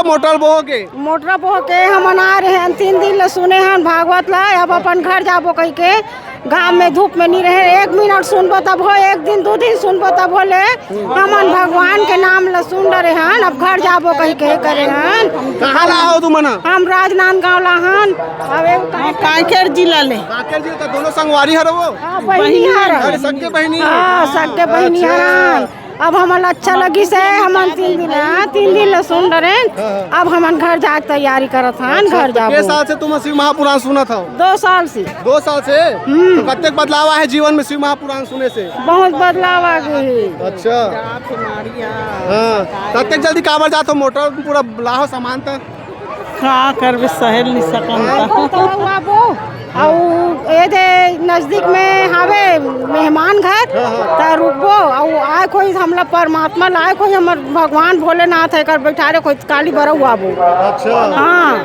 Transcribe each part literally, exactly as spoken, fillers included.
Motor बोह के। Motor बोह के हमन आ रहे हन, तीन दिन ले सुने हन भागवत ला, अब अपन घर जाबो कहि के। गांव में धूप में नहीं रहे, एक मिनट सुनबो तब हो, एक दिन दो दिन सुनबो तब हो ले। हमन भगवान के नाम ला सुन डरे हन, अब घर जाबो कहि के करे हन। कहाँ ला हो तुमन? हम राजनांदगांव ला हन। अब एक कांकेर जिला ले। कांकेर जिला का दोनों संगवारी हर वो? हाँ, बहिनी हर। अरे, सगे बहिनी? हाँ, सगे बहिनी अच्छा। हरन। अब हमन अच्छा लगिस हे, हमन तीन दिन, हाँ, तीन दिन ले सुन डरेन। हाँ, हाँ। अब हमन घर जाए के तैयारी करत हन, अच्छा, घर तो जाबो। के साल से तुम शिव महापुराण सुनत हो? दो साल से। दो साल से? हम्म। तो कतेक बदलाव आए हे जीवन में शिव महापुराण सुने से? बहुत बदलाव आ गए हे। अच्छा। हाँ, कतेक जल्दी काबर जात हो, मोटर पूरा लाहो सामान तक? का करबे, सहल नहीं सकन हाँ। त। तो आबो। अउ ए दे नजदीक में हावे मेहमान घर, हाँ, हाँ। त रुकबो। अउ आए कोई हमला परमात्मा लाए, कोई हमर भगवान भोलेनाथ हे कर बैठारे, कोई काली बरऊ आबो। अच्छा। हाँ।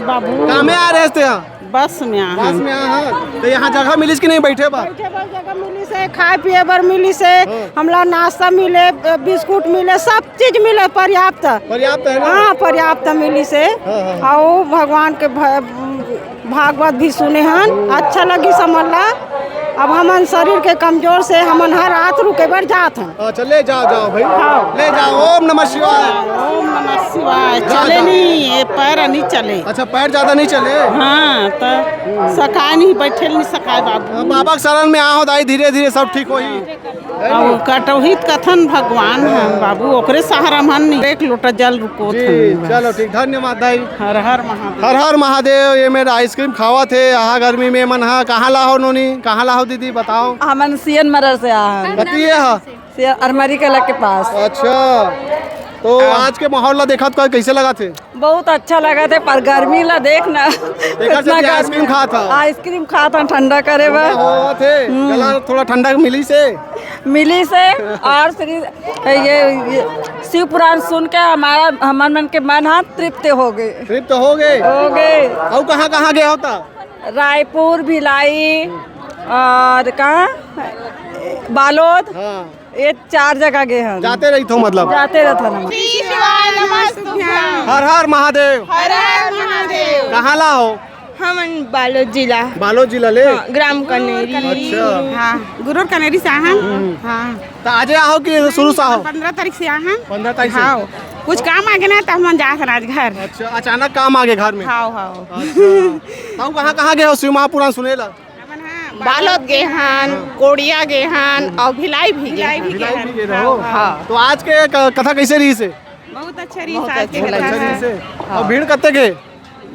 बाबू। कामे आ रहे थे यहाँ? बस में आ बस हन। में आ हन। तो यहाँ जगह मिलिस कि नहीं बैठे बर? बैठे बर जगह मिलिस हे, खाए पिए बर मिलिस हे, हाँ। हमला नाश्ता मिले, बिस्कुट मिले, सब चीज मिले पर्याप्त। पर्याप्त है ना? हाँ, पर्याप्त मिलिस हे। हाँ, हाँ। अउ भगवान के भ-, भागवत भी सुने हन, अच्छा लगिस हमन ला। अब हमन शरीर के कमजोर से हमन हर रात रुके बर जात हन। अच्छा, ले जाओ, जाओ भाई। हाँ। ले जाओ। ओम नमः शिवाय। ओम नमः शिवाय। जाओ, चले जाओ। नहीं, ये पैर नहीं चले। अच्छा, पैर ज्यादा नहीं चले? हाँ, तो सकाय नहीं, बैठे नहीं सकाय बाबू। हाँ, बाबा के शरण में आओ दाई, धीरे धीरे सब ठीक होही। अब कटौहित कथन भगवान हन बाबू, ओकरे सहारा मन नहीं। एक लोटा जल रुको जी, थन बस। चलो ठीक, धन्यवाद दाई। हर हर महादेव। हर हर महादेव। ये मेर आइसक्रीम खावत हे, आहा गर्मी में मन हा। कहाँ ला हो नोनी, कहाँ ला हो दीदी, बताओ। हमन सीएन मरर से आ हन। कति ये हा? से अरमरी कला के पास। अच्छा, तो आज के माहौल ला देखत का कैसे लगत हे? बहुत अच्छा लगत हे, पर गर्मी ला देख ना। देखत कितना से गर्मी आइसक्रीम है। खात हव। आइसक्रीम खात हन ठंडा करे बर। ठंडा होवत हे, हम्म। गला थोड़ा ठंडा मिलिस हे। मिलिस हे, और श्री ये, ये शिव पुराण सुन के हमारा, हमर मन के मन हा तृप्त हो गए। तृप्त हो गए? हो गए। अउ कहाँ कहाँ गए हो त? रायपुर, भिलाई और कहाँ, बालोद। हाँ। ये चार जगह गए हन। जाते रहिथो मतलब? जाते रहिथन हम। श्री शिवाय नमस्तुभ्यं। हर हर महादेव। हर हर महादेव। कहाँ ला हो? हमन बालोद जिला। बालोद जिला ले? हाँ, ग्राम कनेरी। अच्छा। हाँ, गुरूर कनेरी से आहन। हम्म। हाँ। त आजे आहो कि शुरू से आहो? पन्द्रह तारीख से आहन। पन्द्रह तारीख से? हाँ। कुछ काम आगे ना, त हमन जात हन आज घर। अच्छा, अचानक काम आगे घर में? हाँ, हाँ। अच्छा। त कहाँ कहाँ गए हो शिव महापुराण सुने ला? बालोद गे हन, कोड़िया गे हन, अउ भिलाई भी गे हन। भिलाई भी गे रहो? हाँ। तो आज के क-, कथा कैसे रहिस हे? बहुत अच्छा रहिस आज के कथा। अच्छा रहिस हे। हाँ। अउ भीड़ कतेक हे?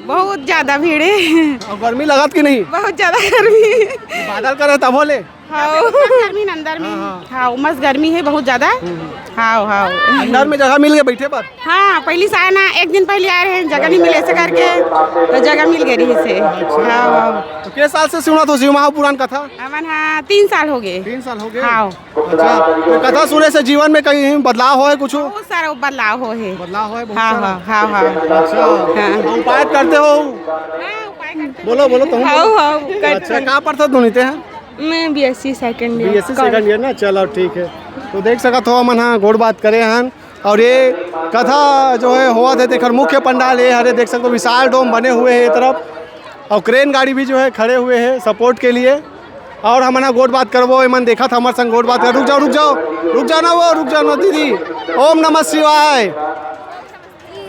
बहुत ज्यादा भीड़ हे। अउ गर्मी लगत कि नहीं? बहुत ज्यादा गर्मी। बादल करे तभो ले? हाँ। गर्मी न अंदर में। हाँ, हाँ। हाँ, उमस गर्मी हे बहुत ज्यादा। हम्म। हाँ, हाँ। अंदर में जगह मिल गए बैठे बर? हाँ, पहली से आए ना, एक दिन पहले आए रहे, जगह नहीं मिले ऐसे करके, तो जगह मिल गई रहिस हे। हाँ, हाँ। तो के साल से सुनत हो शिव महापुराण कथा? हमन हाँ, तीन साल हो गए। तीन साल हो गए? हाँ। अच्छा, तो कथा सुने से जीवन में कहीं बदलाव होए कुछ? बहुत सारा बदलाव हो हे। बदलाव होए बहुत हाँ, सारा? हाँ, हाँ, हाँ। अच्छा, हाँ। तो उपाय करते हो? हाँ, उपाय करते बोलो, बोलो, तुम हाँ, बोलो। हाँ, करते अच्छा, हैं। कहाँ पढ़ते हो दोनों ते हैं? मैं BSc second year. BSc second year ना, चलो ठीक है। तो देख सकत हो, हमन हा गोठ बात करे हन, और ये कथा जो है होवत हे, तेकर मुख्य पंडाल ये हरे, देख सकते हो विशाल डोम बने हुए हैं ये तरफ, और क्रेन गाड़ी भी जो है खड़े हुए हैं सपोर्ट के लिए। और हमन हा गोठ बात करबो, एमन देखत हमर संग गोठ बात कर। रुक जाओ, रुक जाओ, रुक जाओ ना वो, रुक जाओ ना दीदी। ओम नमः शिवाय।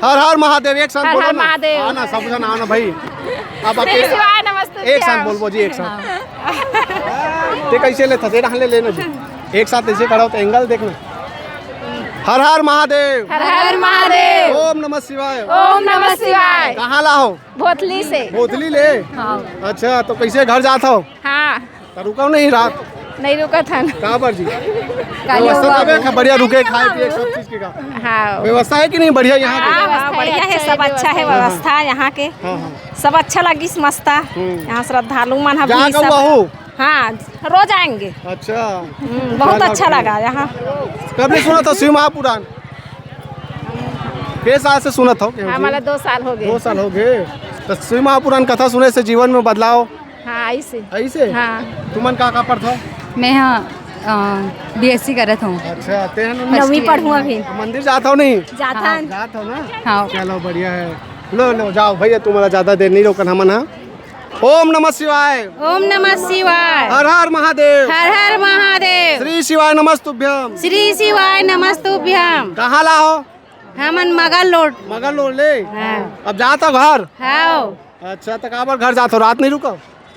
हर हर महादेव, एक साथ हर बोलो हर ना। महादेव। हाँ ना, सब जन आना भाई। अब श्री अकेले शिवाय नमस्तुभ्यं। एक साथ बोलबो जी, एक साथ। हाँ। ते कैसे लेता? ते रहले लेना जी। एक साथ ऐसे खड़ा हो तो एंगल देखना। हर हर महादेव। हर हर महादेव। ओम नमः शिवाय। ओम नमः शिवाय। कहाँ ला हो? भोथली से। भोथली ले? हाँ। अच्छा, तो कैसे घर जात हो? हाँ। त रुकव नहीं रात? नहीं रुकत हन। काबर जी? काली व्यवस्था हुआ तबे वो। खा-, बढ़िया रुके, खाए पिए, सब चीज के का? हाँ। व्यवस्था है कि नहीं बढ़िया यहाँ पे? हाँ, हाँ, बढ़िया है, सब अच्छा है व्यवस्था यहाँ के। हाँ, हाँ। सब अच्छा लगिस, मस्त। हम्म। यहाँ श्रद्धालु मन ह जहाँ भी का सब हुआ हो? हाँ, रोज आएंगे। अच्छा। हम्म, बहुत चलो, अच्छा ठीक। लगा यहाँ। कब नहीं सुना था शिव महापुराण? के साल से सुनत हो? हमारा दो साल हो गए। दो साल हो गए। तो शिव महापुराण कथा सुने से जीवन में बदलाव? हाँ, ऐसे। ऐसे? हाँ। तुमन का, का पढ़थव? मैं हाँ, बीएससी करत हूँ। अच्छा, ते ह नौवीं पढ़ूँ अभी। मंदिर जात हो नहीं? जाथन। जात हो ना? हाँ। चलो, बढ़िया है। लो, लो, जाओ भैया, तुम्हारा ज्यादा देर नहीं रोकन हमन हा। ओम नमः शिवाय। ओम नमः शिवाय। हर हर महादेव। हर हर महादेव। श्री शिवाय नमस्तुभ्यम। श्री शिवाय नमस्तुभ्यम। कहाँ ला हो? हमन मगल लोड। मगल लोड ले? हाँ। अब जात हो घर? हाँ। अच्छा, तो काबर घर जात हो, रात नहीं रुको?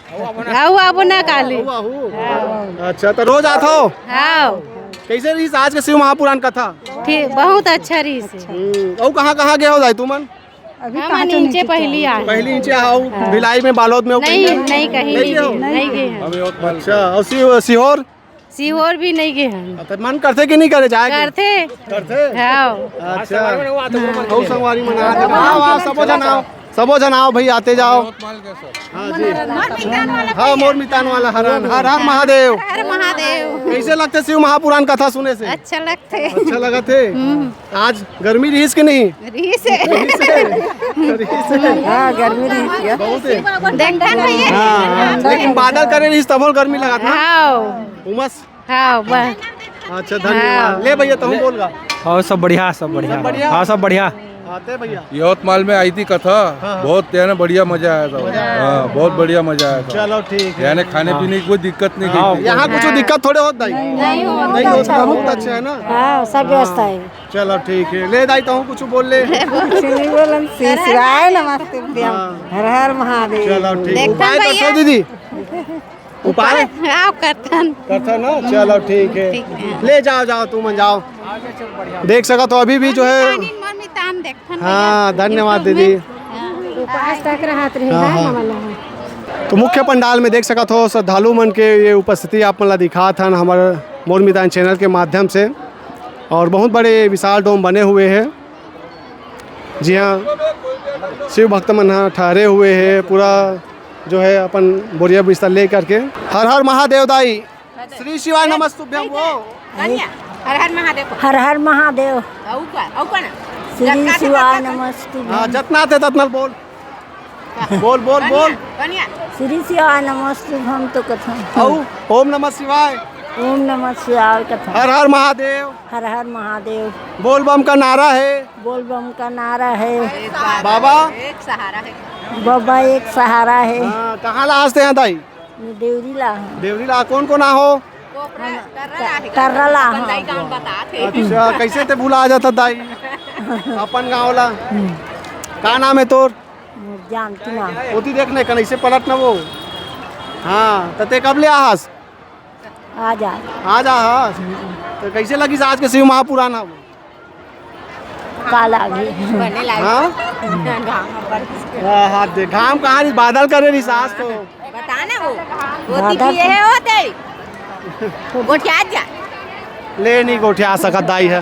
आऊ, आबो ना काली। आऊ, आऊ। अच्छा, तो रोज आत हो? हाँ। कैसे रहिस आज के शिव महापुराण कथा? ठीक, बहुत अच्छा रहिस। हम्म, अऊ कहाँ कहाँ गए हो दाई तुमन? अभी हमन कहाँ इंचे पहली आए। पहली इंचे आओ, भिलाई में, बालोद में, नहीं, कहीं? नहीं, कहीं नहीं नहीं गए हो? गए, नहीं गए हैं। अच्छा, और सी-, सीहोर? सीहोर भी नहीं गए हैं। तो मन करथे कि नहीं करे जाए के? करथे। करथे? हाँ। अच्छा। अऊ संगवारी मन आथे। वाह, वाह, सबो झन आओ। सबो झन आओ भाई, आते जाओ। हाँ जी। हाँ, मोर मितान वाला हरन। हर हर महादेव। हर महादेव। कैसे लगथे शिव महापुराण कथा सुने से? अच्छा लगथे। अच्छा लगथे। हम्म। आज गर्मी रहिस कि नहीं? रहिस हे। रहिस हे। रहिस हे। हाँ, गर्मी रहिस हे। बहुत है। देखथन भैया। हाँ, हाँ। लेकिन बादल करे रहिस तभो गर्मी लगत ना? हाँ। उमस। हाँ, बस। अच्छा, धन्यवाद। हाँ। ले भैया, तहूँ बोल गा। और सब बढ़िया, सब बढ़िया। सब बढ़िया? हाँ, सब बढ़िया। आते भैया। यवतमाल में आई थी कथा, हाँ, हाँ। बहुत याने बढ़िया मजा आया था। मजा आया। हाँ, बहुत बढ़िया मजा आया था। चलो, ठीक है। याने खाने हाँ। पीने की कोई दिक्कत नहीं हाँ। गई थी। यहाँ कुछ हाँ। दिक्कत थोड़े होत दाई? नहीं होत। नहीं होत, बहुत अच्छा है ना? हाँ, सब व्यवस्था है। चलो, ठीक है। ले दाई, तहूँ कुछ बोल ले। कुछ नहीं बोलन, श्री शिवाय नमस्तुभ्यम। हाँ। हर हर महादेव। चलो, ठीक। देखथन उपाय भैया। करथो दीदी? उपाय? हाँ, करथन। करथन ना? चलो, ठीक है। ठीक है। ले जाओ, जाओ, तुमन जाओ। देख सकत हो, अभी भी जो है मोर मितान, मोर मितान देखथन हाँ, भैया। धन्यवाद YouTube दीदी। में। हाँ। उपास तक रहत रही हाँ, है, हाँ। मामा लोग। तो मुख्य पंडाल में देख सकत हो, श्रद्धालु मन के ये उपस्थिति आप मन ला दिखात हन। हमर मोर मितान चैनल के माध्यम से, और बहुत बड़े विशाल डोम बने हुए हैं। जी हाँ, शिव भक्त मन ह ठहरे हुए हे, पूरा जो है अपन बोरिया बिस्तर ले करके। हर हर महादेव दाई, श्री शिवाय नमस्तुभ्यम वो। कन्या, हर हर महादेव। हर हर महादेव। अउ का, अउ का ना? श्री जतना थे शिवाय ततना। नमस्तुभ्यम। हाँ, जतना थे ततना बोल। बोल, बोल, कन्या, बोल। कन्या। श्री शिवाय नमस्तुभ्यम तो कथन। अउ ओम नमः शिवाय। ओम नमः शिवाय कथन। हर हर महादेव। हर हर महादेव। बोल बम का नारा है। बोल बम का नारा है। बाबा। एक सहारा है। बाबा एक सहारा है। हाँ, कहाँ ला हस ते हा दाई? मैं देवरी ला हूँ। देवरी ला, कौन कौन आ हो? कोपरा, कर्रा ला है। कर्रा ला, अपन हाँ। दाई गाँव बता थे। अच्छा, कैसे ते भुला जाता दाई? अपन गाँव ला। हम्म। का नाम है तोर? जानती ना। ओती देख ने, कन ऐसे पलट ना वो। हाँ, त ते कब ले आहस? आज आ। आज आहस? त कैसे लगिस आज के शिव महापुराण ह? का लागी? बने लागी। हाँ? घाम पर। हाँ, हाथ दे। घाम कहाँ रही? बादल करे रही सास तो। बता ना वो। वो बादल दिखी ये तो है होते। गोठिया जा। ले नहीं गोठिया सकत दाई है।